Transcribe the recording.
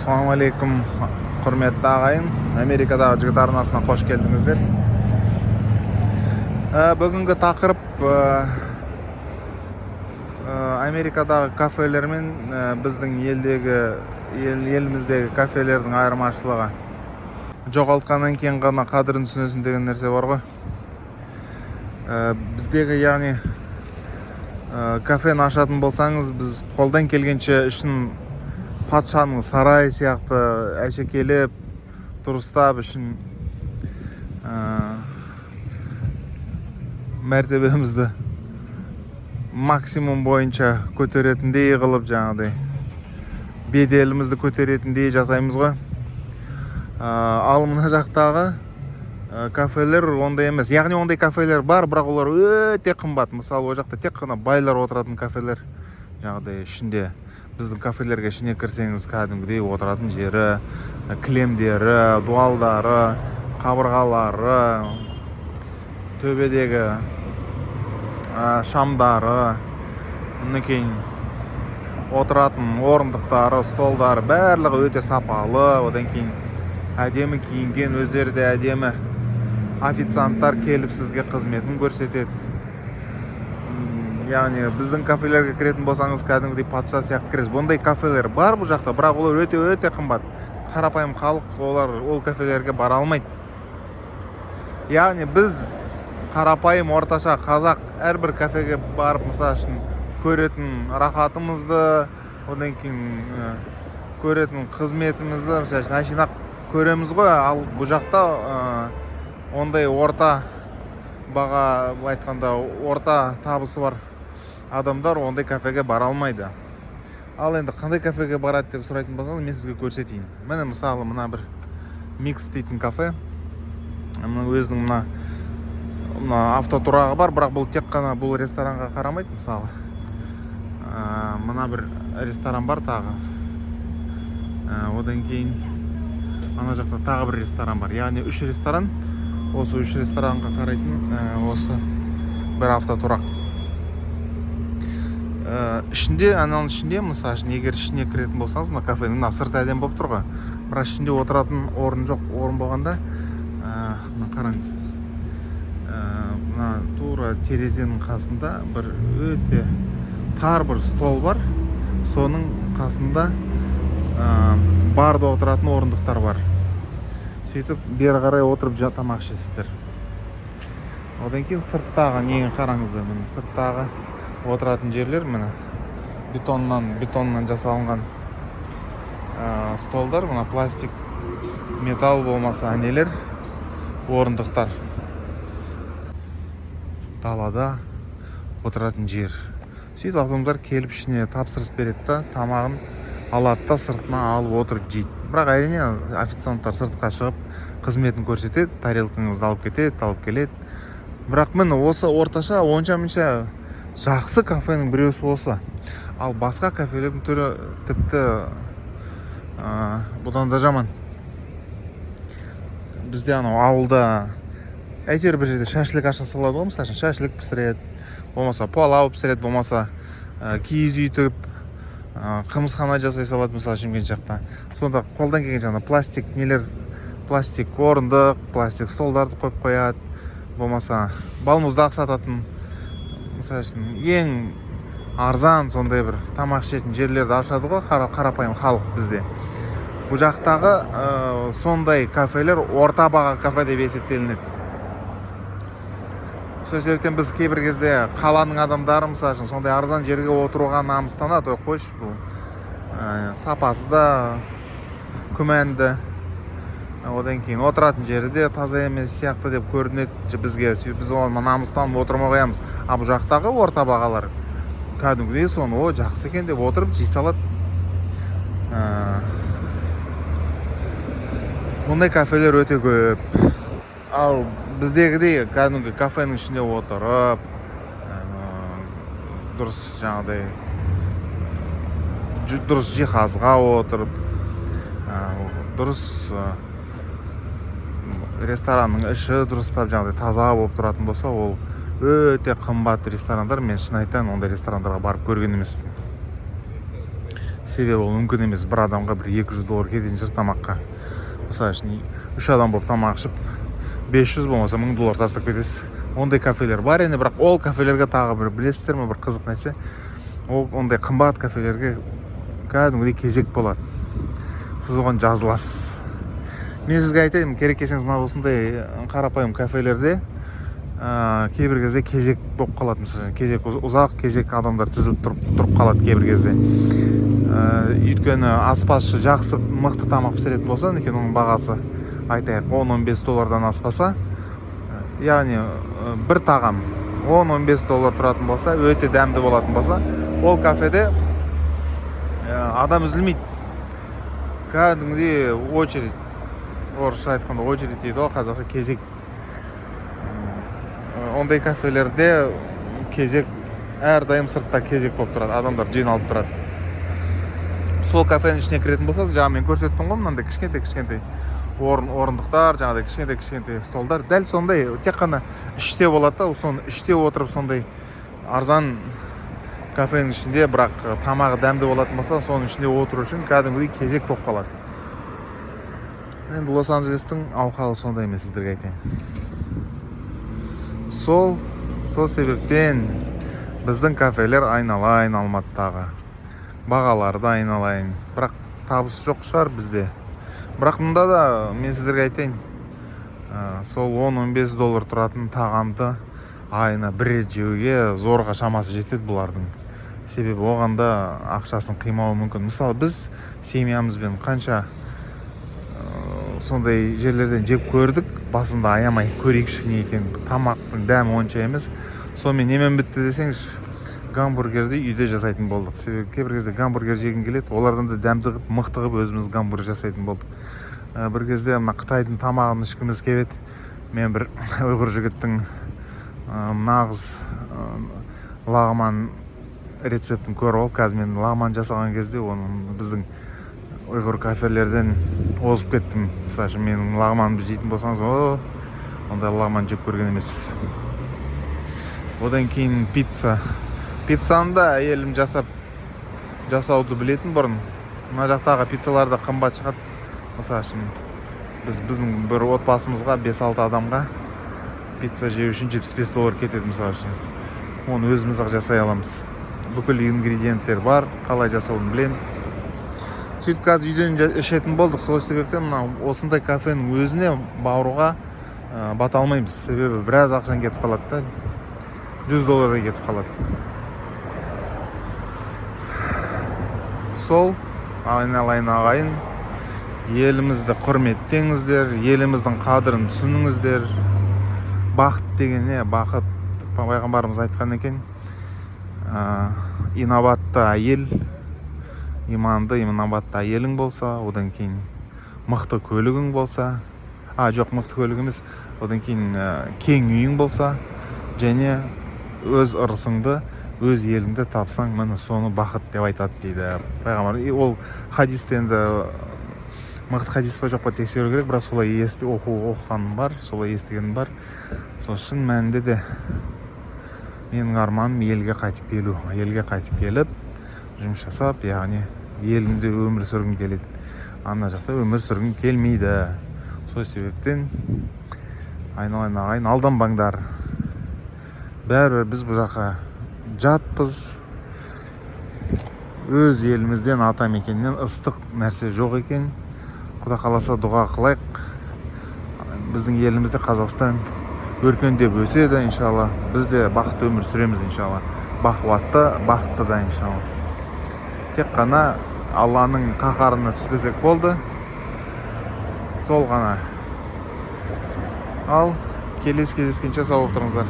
Ассалаумағалейкум, құрметті ағайын! Америкадағы жігіт арнасына қош келдіңіздер. Бүгінгі тақырып Америкадағы кафелер мен біздің елдегі еліміздегі кафелердің айырмашылығы. Жоғалтқаннан кейін ғана қадірін түсінесің деген нәрсе бар ғой. Біздегі, яғни, кафені ашатын болсаңыз, біз қолдан келгенше ішін патшаның сарайы сияқты әшекейлеп, дұрыстап, ішін мәртебемізді максимум бойынша көтеретіндей қылып, жаңағыдай беделімізді көтеретіндей жасаймыз ғой. Ал мына жақтағы кафелер ондай емес, яғни ондай кафелер бар, бірақ олар өте қымбат. Мысалы, ол жақта тек қана байлар отыратын кафелер. Жаңағыдай ішінде, біздің кафелерге ішіне кірсеңіз, кәдімгідей отыратын жері, кілемдері, дуалдары, қабырғалары, төбедегі шамдары, одан кейін отыратын орындықтары, столдары, барлығы өте сапалы. Одан кейін әдемі киінген, өздері де әдемі официанттар келіп, сізге қызметін көрсетеді. Яғни біздің кафелерге кіретін болсаңыз, кәдімгідей патша сияқты кіресіз. Бұндай кафелер бар бұл жақта, бірақ олар өте өте қымбат. Қарапайым халық олар ол кафелерге бара алмайды. Яғни біз, қарапайым орташа қазақ, әрбір кафеге барып, мысалы үшін, көретін рахатымызды, одан кейін көретін қызметімізді, мысалы үшін, әшейін ақ көреміз ғой. Ал бұл жақта ондай орта баға, былай айтқанда, орта табысы бар адамдар ондай кафеге бара алмайды. Ал енді қандай кафеге барады деп сұрайтын болсаңыз, мен сізге көрсетейін. Міне, мысалы, мына бір Микс дейтін кафе. Мына өзінің мына автотұрағы бар, бірақ бұл тек қана бұл ресторанға қарамайды. Мысалы, мына бір ресторан бар тағы. Одан кейін ана жақта тағы бір ресторан бар, яғни үш ресторан. Осы үш ресторанға қарайтын осы бір автотұрақ. Ішінде, ананың ішінде, мысалы үшін, егер ішіне кіретін болсаңыз, мына кафенің мына сырты әдемі болып тұр ғой, бірақ ішінде отыратын орын жоқ. Орын болғанда, мына қараңыз, мына тура терезенің қасында бір өте тар бір стол бар. Соның қасында барда отыратын орындықтар бар. Сөйтіп бері қарай отырып тамақ ішесіздер. Одан кейін сырттағы нені қараңыздар. Міне, сырттағы отыратын жерлер, міне, бетоннан жасалынған столдар, мына пластик, металл болмаса нелер, орындықтар, далада отыратын жер. Сөйтіп адамдар келіп, ішіне тапсырыс береді да, тамағын алады да, сыртына алып отырып жейді. Бірақ, әрине, официанттар сыртқа шығып қызметін көрсетеді, тарелкаңызды алып кетеді, алып келеді. Бірақ, міне, осы орташа онша мұнша жақсы кафенің біреусі осы. Ал басқа кафелердің түрі тіпті бұдан да жаман. Бізде анау ауылда әйтеуір бір жерде шашлык аша салады ғой. Мысалы үшін, шашлык пісіреді, болмаса палау пісіреді, болмаса киіз үй тігіп, қымызхана жасай салады. Мысалы, Шымкент жақта сонда қолдан келген жаңағы пластик нелер, пластик орындық, пластик столдарды қойып қояды, болмаса балмұздақ сататын, мысалы үшін, ең арзан сондай бір тамақ ішетін жерлерді ашады ғой қарапайым халық бізде. Бұл жақтағы сондай кафелер орта баға кафе деп есептелінеді. Сол себептен біз кейбір кезде, қаланың адамдары, мысалы үшін, сондай арзан жерге отыруға намыстанады. Ой, қойшы, бұл сапасы да күмәнді, одан кейін отыратын жері де таза емес сияқты деп көрінеді бізге. Сөйтіп біз оған намыстанып отырмай қоямыз. А бұл жақтағы орта бағалар кәдімгідей соны «О, жақсы екен» деп отырып жей салады. Мұндай кафелер өте көп. Ал біздегідей кәдімгі кафенің ішінде отырып, дұрыс жаңағыдай дұрыс жиһазға отырып, дұрыс ресторанның іші дұрыстап, жаңағыдай таза болып тұратын болса, ол өте қымбат ресторандар. Мен шын айтайын, ондай ресторандарға барып көрген емеспін. Себебі ол мүмкін емес, бір адамға бір 200 доллар кететін шығар тамаққа. Мысалы үшін, үш адам болып тамақ ішіп, 500, болмаса 1000 доллар тастап кетесіз. Ондай кафелер бар енді, бірақ ол кафелерге тағы бір, білесіздер ме, бір қызық нәрсе: ол ондай қымбат кафелерге кәдімгідей кезек болады, сіз оған жазыласыз. Мен сізге айтайын, керек келсеңіз, мына осындай қарапайым кафелерде кейбір кезде кезек болып қалады. Мысалы, кезек, ұзақ кезек, адамдар тізіліп тұрып қалады кейбір кезде. Өйткені аспазшы жақсы, мықты тамақ пісіретін болса екен, оның бағасы, айтайық, 10-15 доллардан аспаса, яғни бір тағам 10-15 доллар тұратын болса, өте дәмді болатын болса, ол кафеде адам үзілмейді, кәдімгідей очередь, орысша айтқанда очередь дейді ғой, қазақша кезек. Ондай кафелерде кезек, әрдайым сыртта кезек болып тұрады, адамдар жиналып тұрады. Сол кафенің ішіне кіретін болсаңыз, жаңа мен көрсеттім ғой, мынандай кішкентай кішкентай орындықтар, жаңағыдай кішкентай кішкентай столдар, дәл сондай, тек қана іште болады да. Соны іште отырып, сондай арзан кафенің ішінде, бірақ тамағы дәмді болатын болса, соның ішінде отыру үшін кәдімгідей кезек болып қалады. Енді Лос Анджелестің аухалы сондай, мен сіздерге айтайын. Сол себептен біздің кафелер, айналайын, Алматыдағы бағалары да, айналайын, бірақ табыс жоқ шығар бізде. Бірақ мұнда да, мен сіздерге айтайын, сол 10-15 доллар тұратын тағамды айына бір рет жеуге зорға шамасы жетеді бұлардың, себебі оған да ақшасын қимауы мүмкін. Мысалы, біз семьямызбен қанша сондай жерлерден жеп көрдік басында, аямай көрейікші не екенін. Тамақтың дәмі онша емес. Сонымен немен бітті десеңізші, гамбургерді үйде жасайтын болдық, себебі кейбір кезде гамбургер жегің келеді. Олардан да дәмді қылып, мықты қылып өзіміз гамбургер жасайтын болдық. Бір кезде мына қытайдың тамағын ішкіміз келіп еді. Мен бір ұйғыр жігіттің нағыз лағман рецептін көріп алып, қазір мен лағман жасаған кезде оның біздің ұйғыр кафелерден озып кеттім. Мысалы үшін, менің лағманымды жейтін болсаңыз, о, ондай лағман жеп көрген емессіз. Одан кейін пицца. Пиццаны да әйелім жасауды білетін бұрын. Мына жақтағы пиццалар да қымбат шығады. Мысалы үшін, біздің бір отбасымызға, 5-6 адамға пицца жеу үшін 75 доллар кетеді. Мысалы үшін, оны өзіміз ақ жасай аламыз, бүкіл ингредиенттер бар, қалай жасауын білеміз. Сөйтіп қазір үйден ішетін болдық. Сол себептен мына осындай кафенің өзіне баруға бата алмаймыз, себебі біраз ақшаң кетіп қалады да, 100 доллардай кетіп қалады. Сол, айналайын ағайын, елімізді құрметтеңіздер, еліміздің қадірін түсініңіздер. Бақыт деген не? Бақыт, пайғамбарымыз айтқан екен, инабатты әйел, иманды, инабатты әйелің болса, одан кейін мықты көлігің болса, а жоқ, мықты көлік емес, одан кейін кең үйің болса және өз ырысыңды өз еліңді тапсаң, міне, соны бақыт деп айтады дейді пайғамбар. И ол хадисті енді мықты хадис па, жоқ па, тексеру керек, бірақ солай ести оқығаным бар, солай естігенім бар. Сол шын мәнінде де менің арманым елге қайтып келу, елге қайтып келіп, жұмыс жасап, яғни елімде өмір сүргім келеді. Ана жақта өмір сүргім келмейді. Сол себептен, айналайын ағайын, алданбаңдар, бәрібір біз бұл жаққа жатпыз. Өз елімізден, атамекеннен ыстық нәрсе жоқ екен. Құда қаласа, дұға қылайық, біздің елімізде, Қазақстан өркендеп өседі, иншалла. Біз де бақытты өмір сүреміз, иншалла, бақуатты, бақытты да, иншалла. Тек қана Алланың қаһарына түспесек болды, сол ғана. Ал келесі кездескенше сау болып тұрыңыздар.